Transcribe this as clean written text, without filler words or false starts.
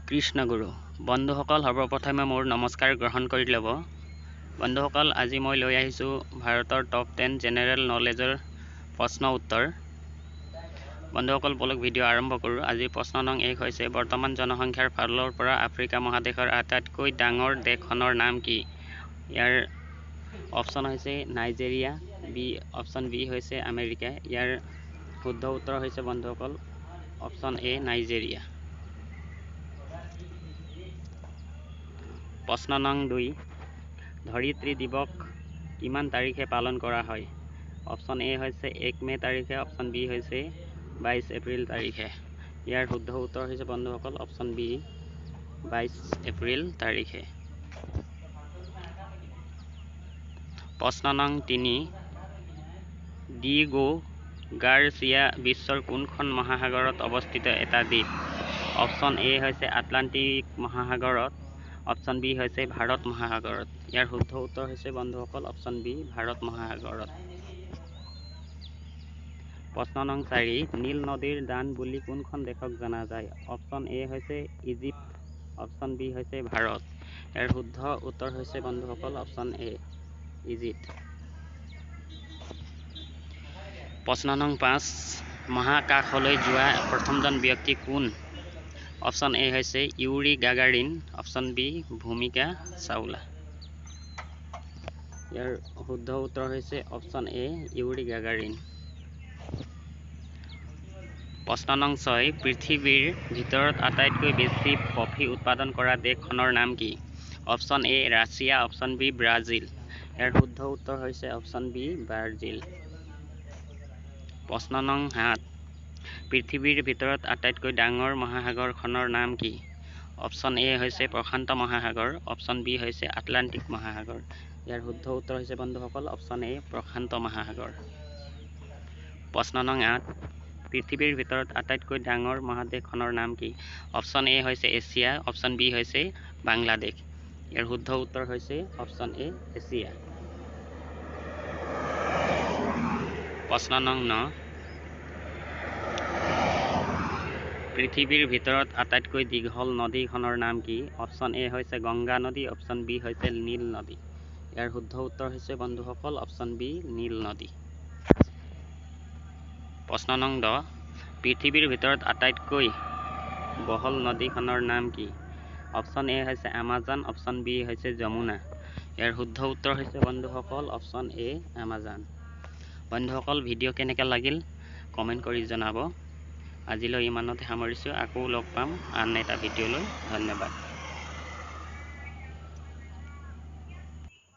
কৃষ্ণগুৰু বন্ধুসকল, সৰ্বপ্ৰথমে মোৰ নমস্কাৰ গ্ৰহণ কৰি ল'ব। বন্ধুসকল, আজি মই লৈ আহিছোঁ ভাৰতৰ টপ 10 জেনেৰেল নলেজৰ প্ৰশ্ন উত্তৰ। বন্ধুসকল, বলক ভিডিঅ' আৰম্ভ কৰোঁ। আজিৰ প্ৰশ্ন নং 1 হৈছে, বৰ্তমান জনসংখ্যাৰ ফালৰ পৰা আফ্ৰিকা মহাদেশৰ আটাইতকৈ ডাঙৰ দেশখনৰ নাম কি? ইয়াৰ অপশ্যন হৈছে নাইজেৰিয়া, অপশ্যন বি হৈছে আমেৰিকা। ইয়াৰ শুদ্ধ উত্তৰ হৈছে বন্ধুসকল অপশ্যন এ নাইজেৰিয়া। প্ৰশ্ন নং 2, ধৰিত্ৰী দিৱস কিমান তাৰিখে পালন কৰা হয়? অপশ্যন এ হৈছে 1 মে' তাৰিখে, অপশ্যন বি হৈছে 22 এপ্ৰিল তাৰিখে। ইয়াৰ শুদ্ধ উত্তৰ হৈছে বন্ধুসকল অপশ্যন বি 22 এপ্ৰিল তাৰিখে। প্ৰশ্ন নং 3, ডিগো গাৰ্চিয়া বিশ্বৰ কোনখন মহাসাগৰত অৱস্থিত এটা দ্বীপ? অপশ্যন এ হৈছে আটলাণ্টিক মহাসাগৰত, অপশ্যন বি হৈছে ভাৰত মহাসাগৰত। ইয়াৰ শুদ্ধ উত্তৰ হৈছে বন্ধুসকল অপশ্যন বি ভাৰত মহাসাগৰত। প্ৰশ্ন নং 4, নীল নদীৰ দান বুলি কোনখন দেশক জনা যায়? অপশ্যন এ হৈছে ইজিপ্ত, অপশ্যন বি হৈছে ভাৰত। ইয়াৰ শুদ্ধ উত্তৰ হৈছে বন্ধুসকল অপশ্যন এ ইজিপ্ত। প্ৰশ্ন নং 5, মহাকাশলৈ যোৱা প্ৰথমজন ব্যক্তি কোন? অপশ্যন এ হৈছে ইউৰি গাগাৰিন, অপশ্যন বি ভূমিকা চাওলা। ইয়াৰ শুদ্ধ উত্তৰ হৈছে অপশ্যন এ ইউৰি গাগাৰিন। প্ৰশ্ন নং 6, পৃথিৱীৰ ভিতৰত আটাইতকৈ বেছি কফি উৎপাদন কৰা দেশখনৰ নাম কি? Option A Russia, option B Brazil. ইয়াৰ শুদ্ধ উত্তৰ হৈছে অপশ্যন বি ব্ৰাজিল। প্ৰশ্ন নং 7, পৃথিৱীৰ ভিতৰত আটাইতকৈ ডাঙৰ মহাসাগৰখনৰ নাম কি? অপশ্যন এ হৈছে প্ৰশান্ত মহাসাগৰ, অপশ্যন বি হৈছে আটলাণ্টিক মহাসাগৰ। ইয়াৰ শুদ্ধ উত্তৰ হৈছে বন্ধুসকল অপশ্যন এ প্ৰশান্ত মহাসাগৰ। প্ৰশ্ন নং 8, পৃথিৱীৰ ভিতৰত আটাইতকৈ ডাঙৰ মহাদেশখনৰ নাম কি? অপশ্যন এ হৈছে এছিয়া, অপশ্যন বি হৈছে বাংলাদেশ। ইয়াৰ শুদ্ধ উত্তৰ হৈছে অপশ্যন এ এছিয়া। প্ৰশ্ন নং 9, পৃথিৱীৰ ভিতৰত আটাইতকৈ দীঘল নদীখনৰ নাম কি? অপশ্যন এ হৈছে গংগা নদী, অপশ্যন বি হৈছে নীল নদী। ইয়াৰ শুদ্ধ উত্তৰ হৈছে বন্ধুসকল অপশ্যন বি নীল নদী। প্ৰশ্ন নং 10, পৃথিৱীৰ ভিতৰত আটাইতকৈ বহল নদীখনৰ নাম কি? অপশ্যন এ হৈছে আমাজন, অপশ্যন বি হৈছে যমুনা। ইয়াৰ শুদ্ধ উত্তৰ হৈছে বন্ধুসকল অপশ্যন এ আমাজন। বন্ধুসকল, ভিডিঅ' কেনেকৈ লাগিল কমেণ্ট কৰি জনাব। আজিলৈ ইমানতে সামৰিছোঁ, আকৌ লগ পাম আন এটা ভিডিঅ'লৈ। ধন্যবাদ।